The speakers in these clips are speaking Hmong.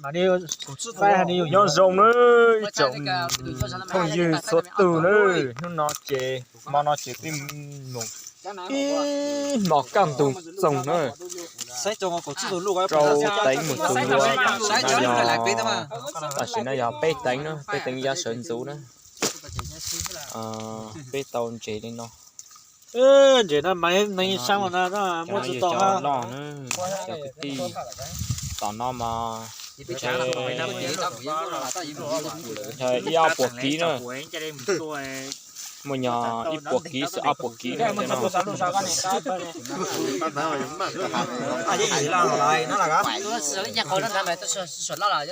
Mas nej, kuv tsis tau hais nej yus nyob zoo nawb ib tsoom phooj ywg txhua tus nawb. Hnub no ces, hmo no ces peb mus ib hmos kaj ntug txoog na, rau teev mus txug yuav, tam sim no yog, tam sim no yog peb teev na, peb teev yav sawv ntxuv na. Peb tau ntses li no. Ntses no mas neeg saab los na, muaj tsis tau loj na. Cov kwv tij, tom no mas ib ob puas kiv na. Muaj nyog ib puas kiv xwb, ob puas kiv na.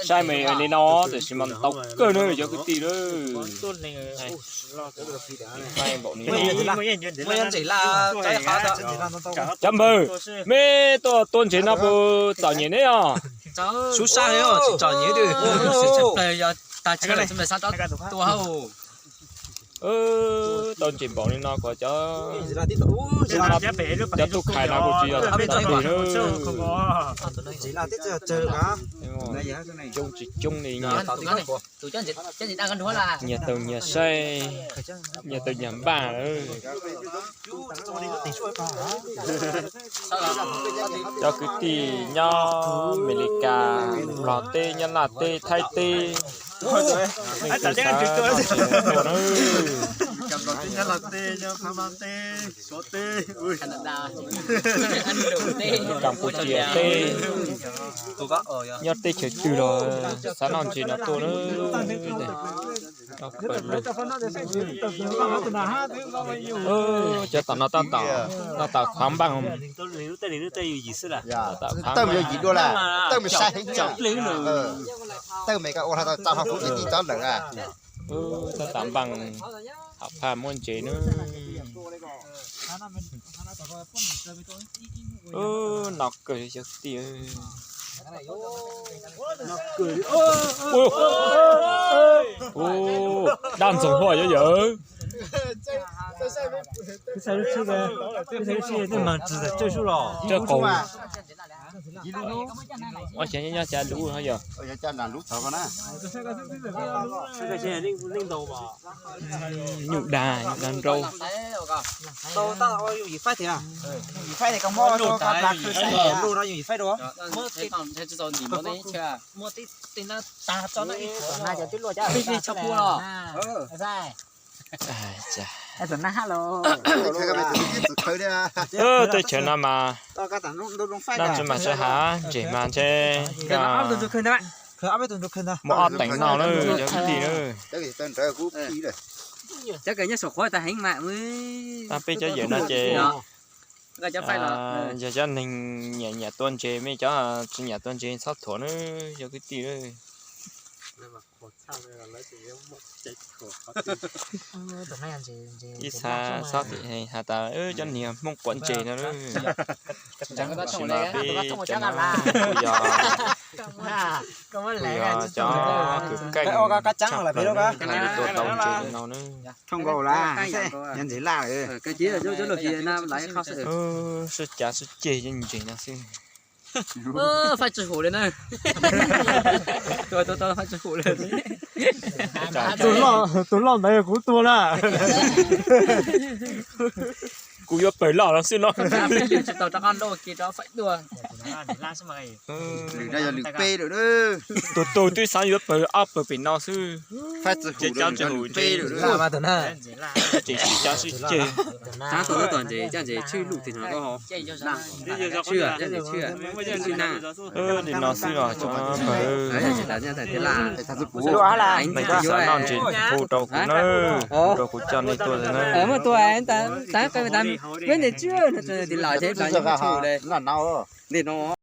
Saib mas li no tam sim mas ntau kawg na cov kwv tij na. Cov npawg, mej tuaj tua ntses no puas txom nyem ne os? Sub sab tsis txom nyem, tag chaw tua. Tau ntses npaum li no kom cov, cov tub qhais no kuj tsis yog tag plig na. Coob tsis coob li, nyias tau nyias saib, nyias tau nyias npaj. Cov kwv tij nyob Amelikas, Nplog teb, nyob Laj teb, Thaib teb, leej twg xav noj tsev tuaj na. Kampuchia teb, nyob teb chaws twg los xav noj ntses no tuaj na. Cov tom no tab tom, tab tom khav npaaj. Tawj mus yog yim dua lawm, tawj mus sai heev. Tawj me ko ua tau txaus hauv kuv tij txob lawm. Tab tom npaaj, hauv phaj muaj ntses na. No kawg cov kwv tij. Dab ntxoog huaj yov yawg. Ua cas nyob cas lub yog. Nyuj dag, nyuj dag nrau. Teb chaws no mas noj ntses mas tsis hav, ntses mas ntshe muaj ob teev noj lawm cov kwv tij na. Tab peb cov yawm no ces yog cov neeg nyiam nyiam tua ntses, mej cov tsis nyiam tua ntses txhob thuam na cov kwv tij. Ib txha txhob has tas cov niag Hmoob quav ntses no. Tab sis mas peb cov no kuj yog cov kws keej tshaj plaws na, hais li tua tau ntses li no na. Sib cav sib ceg cov ntses no xwb. Faib tsis hum li na. Tus loj ntawd yog kuv tua na. Kuv yuav pawg loj no xwb no. Tsis tau rov qab loj kiag rau faib dua. Lwm no yog lwm peb lawm. Tus tus twb xav yuav pawg ob pawg pem no xwb. Ces cov tsis hum ntses, ces sib cav sib ceg. Li no xwb los cov pawg, nej twb xav noj ntses hu rau kuv na, hu rau kuv coj nej tuaj na.